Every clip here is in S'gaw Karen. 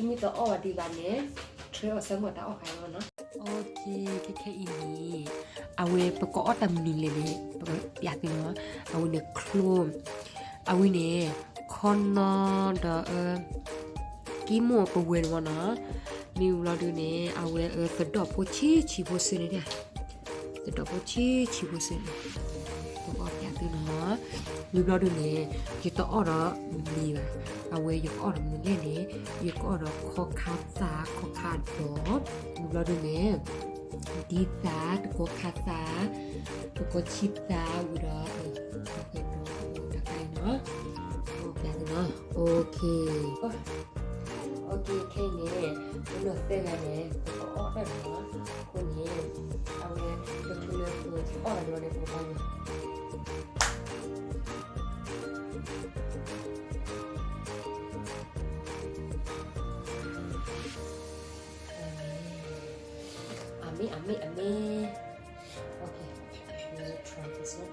မ့ၢ်တအီၣ်ဘၣ်ဒံးဘၣ်န့ၣ် ထၢအီၤဆၢမုၢ်တၢ်အီၣ်ခါလီၤနီၤ. ခဲခဲအံၤန့ၣ် အဝဲပကအီၣ်တၢ်မနုၤလဲၣ်န့ၣ် ပကပျးသုနီၤ. အဝဲန့ၣ်ချိ အဝဲန့ၣ် ခီနီဒီး ကံမိၣ်ပဝဲန့ၣ်မနီၤ. မ့ၢ်ဝံၤလီၤဒုးန့ၣ် အဝဲသဒီၣ်ဖိဆံးဆံးဖိစ့ၢ်န့ၣ် သဒီၣ်ဖိဆံးဆံးဖိစ့ၢ်န့ၣ် ပကအီၣ်ပျးသုနီၤ. မ့ၢ်ဘျီဒုးန့ၣ် ယတအီၣ်ဒီးမံၤဘၣ်. အဝဲယကအီၣ်ဒီးမနုၤလဲၣ်န့ၣ် ယကအီၣ်ဒီးခီခါသၣ် ခီခါဒီး မ့ၢ်ဘျီဒုးန့ၣ် ဒ်သၣ် တကီခါသၣ် တကီဆံးသၣ်ဝံၤဒီး တခါအံၤနီၤ ပကအီၣ်ပျးသုနီၤ. ခဲအံၤန့ၣ် ပနီၢ်သၢဂၤန့ၣ် ပကအီၣ်တၢ်နီၤ. အဃိန့ၣ် အဝဲတချုးလၢပကအီၣ်တၢ်န့ၣ် ပကဘၣ် အမ့ၢ် အမ့ၢ် အမ့ၢ် Okay, let me try this one.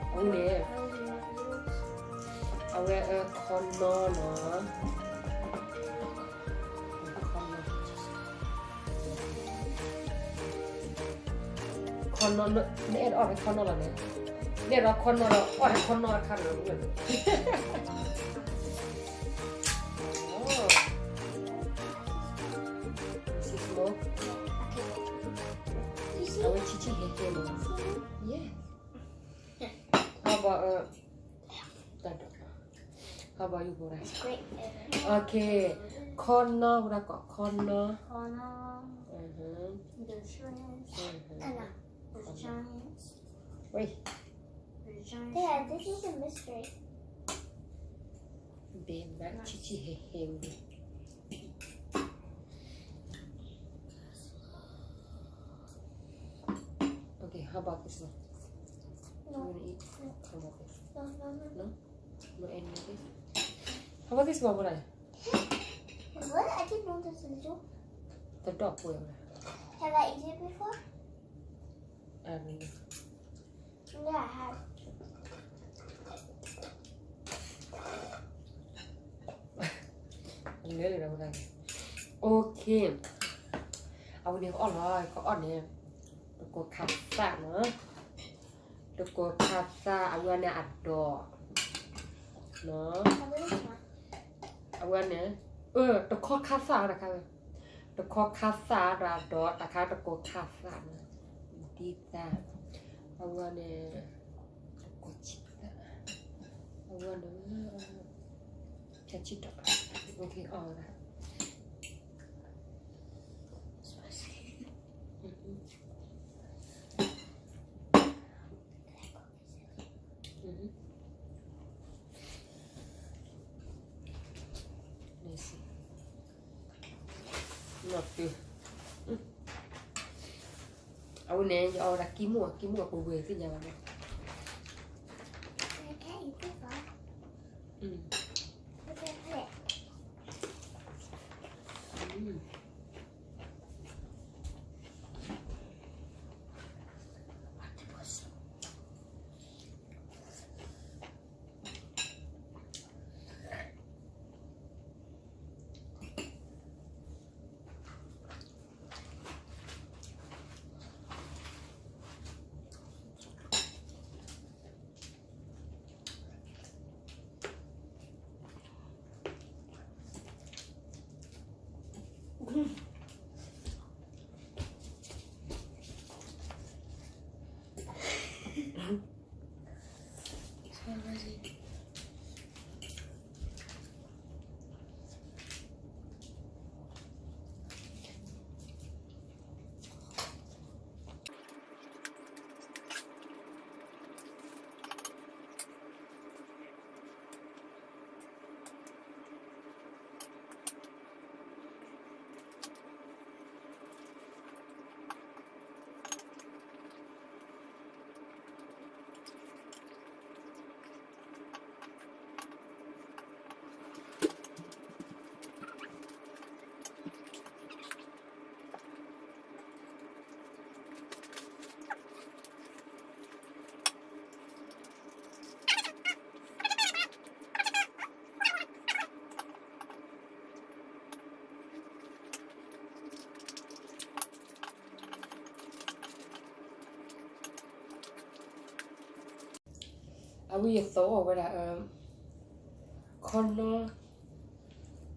အဝဲန့ၣ် အဝဲခီနီနီၤ. ခီနီ နအဲၣ်ဒိးအီၣ်ထဲခီနီလီၤန့ၣ်, နအဲၣ်ဒိးခီနီဒီး အီၣ်ထဲခီနီတခါဒီး အဝဲဆံးဆံးဟဲဟဲလီၤ. Yes. How about, uh, how about you, Bora? Okay. ခီနီ, ဝဲဒၣ်ကိးခီနီ. Wait. Yeah, this is a mystery. Babe, not chichi hehe. Okay, how about this one? You wanna eat? How about this? No? No any of this? How about this one? What? I didn't know this was you. The dog will. Have I eaten it before? I don't know. Yeah, I have. လဲၤလၢၤဒီးဝဲဒၣ်န့ၣ်, okay. အဝဲန့ၣ်ကအီၣ်လီၤ, ကအီၣ်န့ၣ် တကိးခးသၣ်နီၤ, တကိးခးသၣ် အဝဲန့ၣ်အဒိးနီၤ, အဝဲန့ၣ် တခီခးသၣ်တခါဝဲ, တခီခးသၣ်ဒီးအဒိးတခါ တကိးခးသၣ်နီၤ, ဒ်သၣ်, အဝဲန့ၣ် တကိးဆံးသၣ်, အဝဲန့ၣ် ဆံးဒီး okay အီၣ်ဝဲဒၣ်. Let's see. အဝဲန့ၣ် ယအီၣ်ဝဲဒၣ်ကံမိၣ်, ကံမိၣ်အပူၤဝဲသ့ၣ်ညါဘၣ်န့ၣ်. အဝဲယသိးအီၣ်ဝဲဒၣ် ခီနီ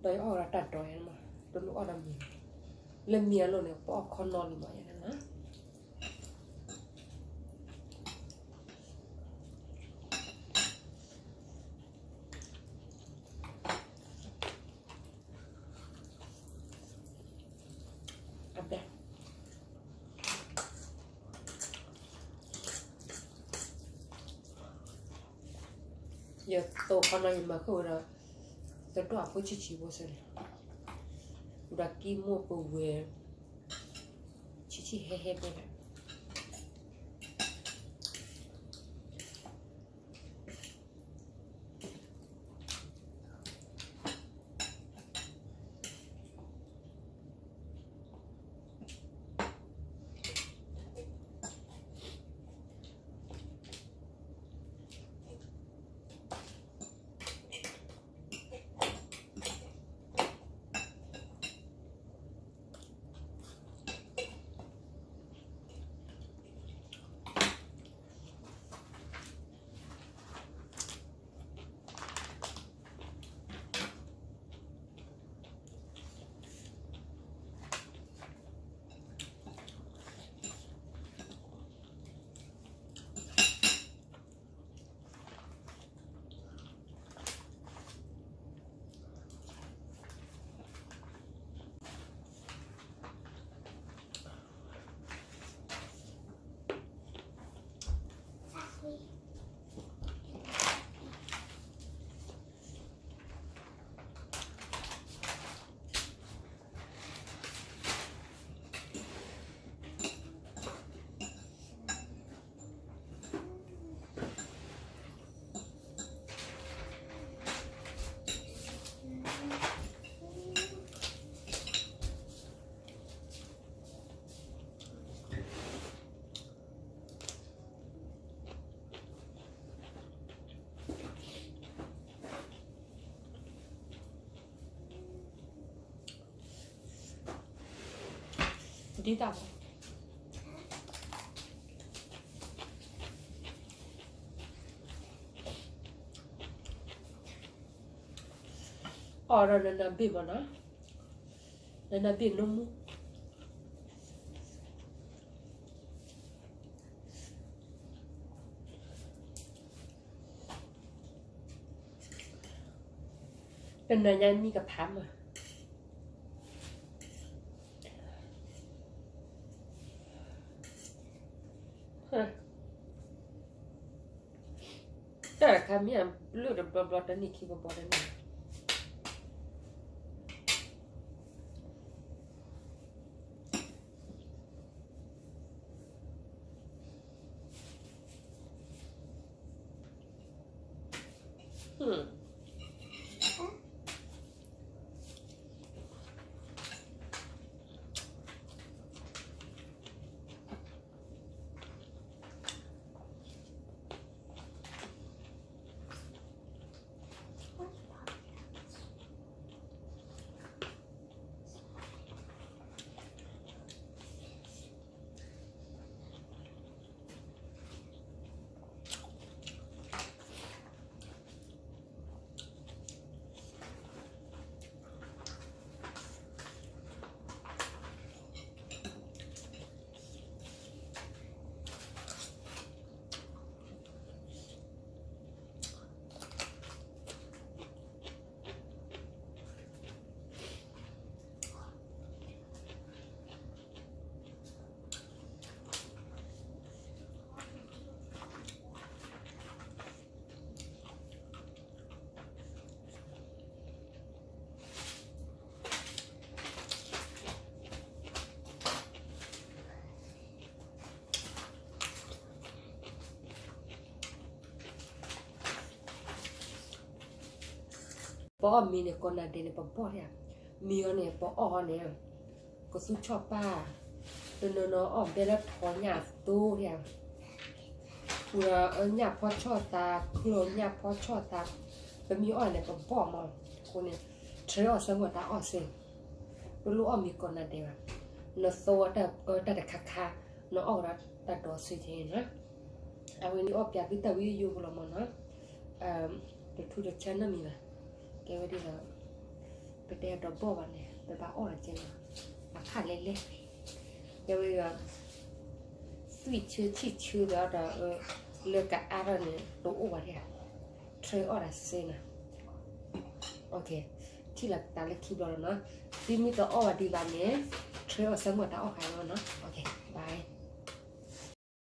ဒီးယအီၣ်ဝဲဒၣ်တၢ်ဒိးယဲမး, တလိၣ်အီၣ်ဒီးမံၤ, လၢမံၤအလိၤန့ၣ် ပအီၣ်ခီနီလံမးယဲန့ၣ်နီၤ. ယသိးခီနီယမၤဃုာ်ဝဲဒီး တဒိၣ်အဖိဆံးဆံးဖိစၢၤန့ၣ်, ဒီးကံမိၢ်ပဝဲ ဆံးဆံးဟဲဟဲဖိန့ၣ် ဒ်တၢ်ဘၣ် အီၣ်ဒီးနနၢ်ဘ့ၣ်မးနီၤ, နနၢ်ဘ့ၣ်နမူ တနၤညါမံကဖးမး, တၢ်တခါမ့ၢ်အဘျုးတဘျီဘျီတနံၣ်ခံဘျီဘျီတနံၣ် ပအီၣ်မ့ၤန့ၣ် ကိးနၤဒဲးန့ၣ် ပဘီၣ်ဒၣ်, မ့ၤအီၤန့ၣ် ပအီၣ်အီၤန့ၣ် ကသူဆီၣ်ပၢ်, တနီၤနီၤအီၣ်ဘဲလၢထိးညၣ်သိဒၣ်, ပှၤညၣ်ဖီဆီၣ်သး, ချၢညၣ်ဖီဆီၣ်သး, ပမ့ၢ်အီၣ်န့ၣ် ပဘီၣ်မး, အဃိန့ၣ် ထၢအီၣ်စၢၤမ့ၢ်တၢ်အီၣ်စၢၤ, တလိၣ်အီၣ်မ့ၤကိးနၤဒဲးဘၣ်, နသိအီၣ်တၢ်တခါခါ, နအီၣ်ဝဲဒၣ်တၢ်ဒိးစ့ၢ်ကီးန့ၣ်, အဝဲန့ၣ်အီၣ်ပၠးသုတၢ်ဝံယိယိဖိလီၤမးနီၤ. တထူတဆၢနီတမံၤဘၣ်. ကဲဝဲဒ်သိး ပတဲအဒီးဘီၣ်ဘၣ်န့ၣ် ပဘၣ်အီၣ်ဒီးကဲလီၤ, အဖးလဲၢ်လဲၢ်, ကဲဝဲဒ်သိး သွံၣ်ဆၢဆံၣ်ဆၢဒီးဒီး လၢကအါထီၣ်န့ၣ် တအိၣ်ဘၣ်ဒၣ်, ထၢအီၣ်တၢ်စ့နီၤ. ထံၣ်လိာ်သးလၢခံဘျီလီၤနီၤ. သုမ့ၢ်တအီၣ်ဘၣ်ဒံးဘၣ်န့ၣ် ထၢအီၣ်ဆၢမုၢ်တၢ်အီၣ်ဃာ်လီၤနီၤ. ဘၣ်